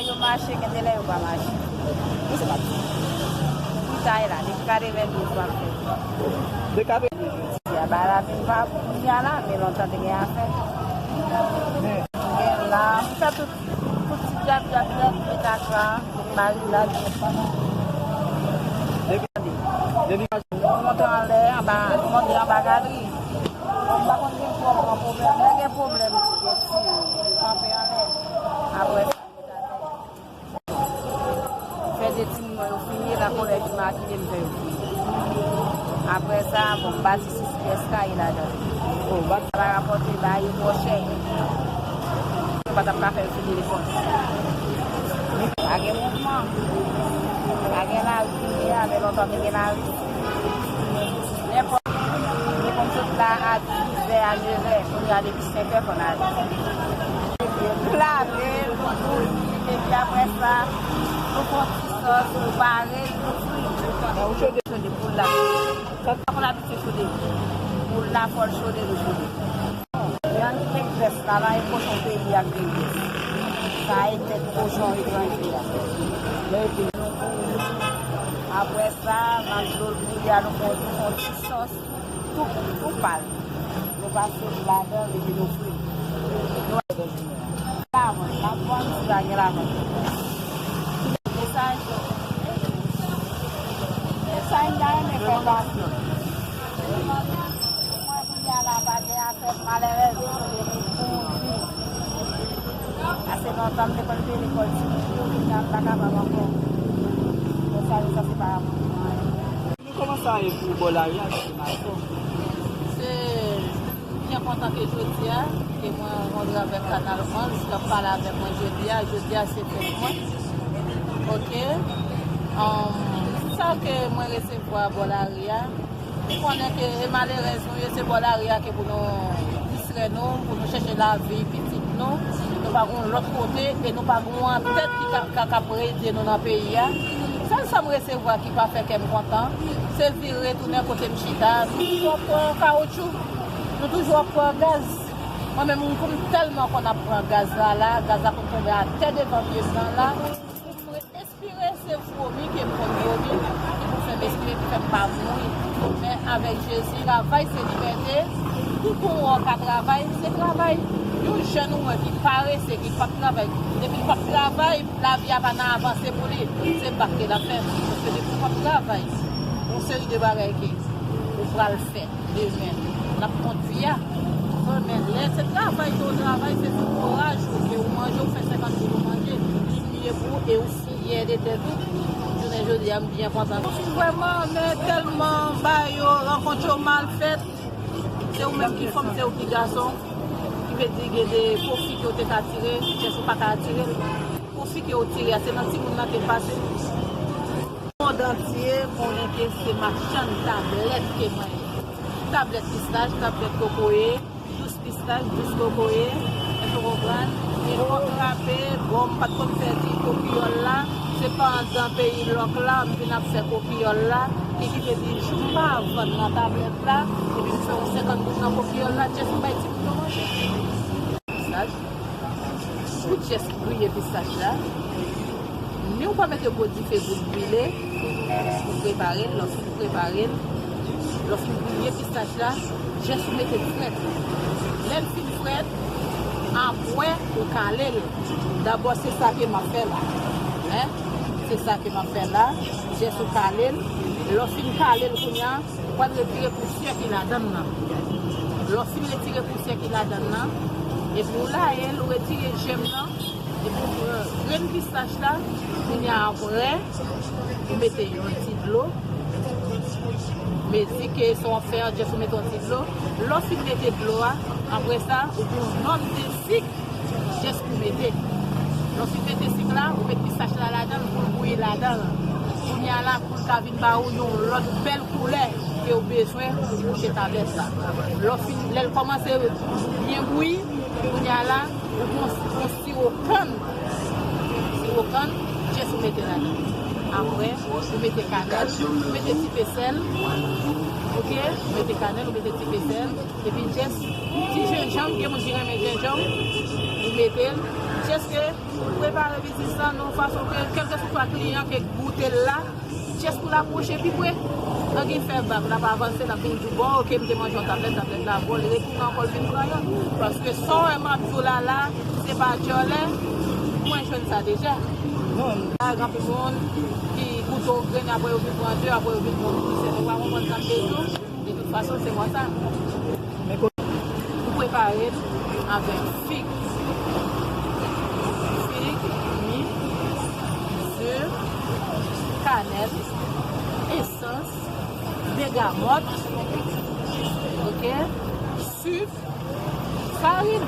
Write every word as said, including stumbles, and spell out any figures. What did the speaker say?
Yo mache, gen de lè yo pa mache. Ou se pa di. Ou ta ye la, depi katrevendouz w ap fè. De katrevendouz. Jodi a, bagay la vin pa pou kounye a la, men lontan te gen afè. Gen la, pou fè tout, tout ti dyab, dyab, dyab, met akra, met marinad, met pandan. Depi, depi. Ou monte anlè, anba, ou monte anba gadri. Bon, m pa konn gen pwoblèm, pwoblèm. Lè gen pwoblèm, yo kanpe anlè. Apre sa, fè de timoun mwen yo fini, la kolèj imakile m fè yo fini. Apre sa, bon, m bati sis pyès kay ladan. Oh, bati. Sa pa rapòte, ba yo twò chè. Yo pa t ap ka fè yo fini lekòl. Pa gen mouvman. Pa gen lari kounye a, men lontan te gen lari. Nenpòt, nou konn sot la a dizè, a nevè, kounye a depi senkè fò n ale. Nou lave, nou bouyi, epi apre sa, nou fè yon ti sòs, nou bare, nou fri. Chode, chode, poul la. Sa fè l abitye chode. Poul la fò l chode, nou chode. Jan n te grès la, la e kochon peyi a k te grès. Sa e tèt kochon etranje a. Apre sa, nan dlo l bouyi a, nou fè yon, fè yon ti sòs, tou, tou pal. Nou pase l ladan, epi nou fri. Nou lavann, lavann, si pa gen lavann. Mesaj, mesaj m ta renmen fè pase. Mwen kounye a la pa gen afè malerèz pou di. Pase lontan m te konn peye lekòl timoun yo, kounye a m pa kapab ankò. Bon, sa yo, sa se pa Nou kòmanse ale pou bò lari a, se mason. Se byen kontan ke jodi a, ke mwen rankontre avèk Kanal Onz, k ap pale avèk mwen jodi a. Jodi a se fèt mwen. Oke. Ahn, sa ke mwen resevwa bò lari a, m konnen ke e malerèz nou ye, se bò lari a ke pou nou distrè nou, pou nou chèche lavi pitit nou. Nou pa gen lòt kote e nou pa gen yon tèt ki ka, ka, ka ede nou nan peyi a. Sèl sa m resevwa ki pa fè kè m kontan, se vire tounen kote m chita. Nou toujou ap pran kawotchou, nou toujou ap pran gaz. Mwen menm, m konn tèlman konn ap pran gaz la, la, gaz la konn tonbe atè devan pye m nan la. Pou m espire se vomi ke m konn vomi, ki pou fè m espire pou fè m pa mouri. Men avèk Jezi, travay se libète. Tout moun wè w ka travay, se travay. Yon jèn ou wè ki parese, ki p ap travay, depi l p ap travay, lavi a pa nan avanse pou li. Se bak ke l ap fè. Paske depi w p ap travay, yon seri de bagay ke ou pral fè demen, n ap kont vi a. Men lè se travay ke w travay, se sou kouraj ou ke ou manje, ou fè senkant goud ou manje, li miye pou ou e ou fyè de tèt ou. Jounen jodi a, m byen kontan. Vrèman, men tèlman bagay yo, rankont yo mal fèt. Se ou menm ki fanm, se ou ki gason, ki vle di gen de pwofi ke w te ka tire, kiyès ou pa ka tire l. Pwofi ke w tire a, se nan timoun nan ke l pase. Mond antye konnen ke se machann tablèt ke mwen ye. Tablèt pistach, tablèt kokoye, dous pistach, dous kokoye, èske w konprann? E m konn rape, bon, m pa t konn fè ti kokiyòl la, se pandan peyi lòk la, m vin ap fè kokiyòl la, e ki vle di, jou m pa vann nan tablèt la, epi m fè yon senkant goud nan kokiyòl la, just m bay timoun yo manje. Pistach. Pou just griye pistach la, ni w pa mete gwo dife pou l brile, ou prepare l, lè w fin prepare l, lè w fin griye pistach la, just ou mete l frèt. Lè l fin frèt, apre ou kale l. Dabò, se sa ke m ap fè la. Hein? Se sa ke m ap fè la. Just ou kale l. Lè w fin kale l kounye a, ou pral retire pousyè ki ladan l nan. Lè w fin retire pousyè ki ladan l nan, epi ou lave l, ou retire jèm nan, epi ou pran grenn pistach la, kounye a apre, ou mete yon ti dlo, mezi ke sa w ap fè an, just ou mete yon ti dlo. Lè w fin mete dlo a, apre sa, ou gen yon nòm de sik, just pou mete. Lè w fin mete sik la, ou met pistach la ladan l pou l bouyi ladan l. Kounye a la, pou l ka vin ba ou yon lòt bèl koulè ke w bezwen pou kouche tablèt la. Lè w fin, lè l kòmanse byen bouyi, kounye a la, ou pran yon siwo kann. Siwo kann, just ou mete ladan. Apre, ou mete kanèl, ou mete ti pe sèl. Oke? Ou mete kanèl, ou mete ti pe sèl. Epi just ti jenjanm, gen moun ki renmen jenjanm, ou mete l, Jès ke prepare biznis lan nan yon fason ke kèlkeswa kliyan ke goute l la, jès pou l apwoche pi pre. Nan gen fè bak, l ap avanse, l ap vin di w, bon, oke, m te manje yon tablèt, tablèt la bon, li retounen ankò, l vin pran yon. Paske sa w wè m ap di w la la, se pa djòlè, mwen jwenn sa deja. La, gen anpil moun ki goute yon grenn, apre yo vin pran de, apre yo vin pran plis, se nou pa konprann sa m te di w. De tout fason, se konsa. Ou prepare l avèk fig. Fig, mi, ze, kanèl, esans, begamòt, oke, sik, farin.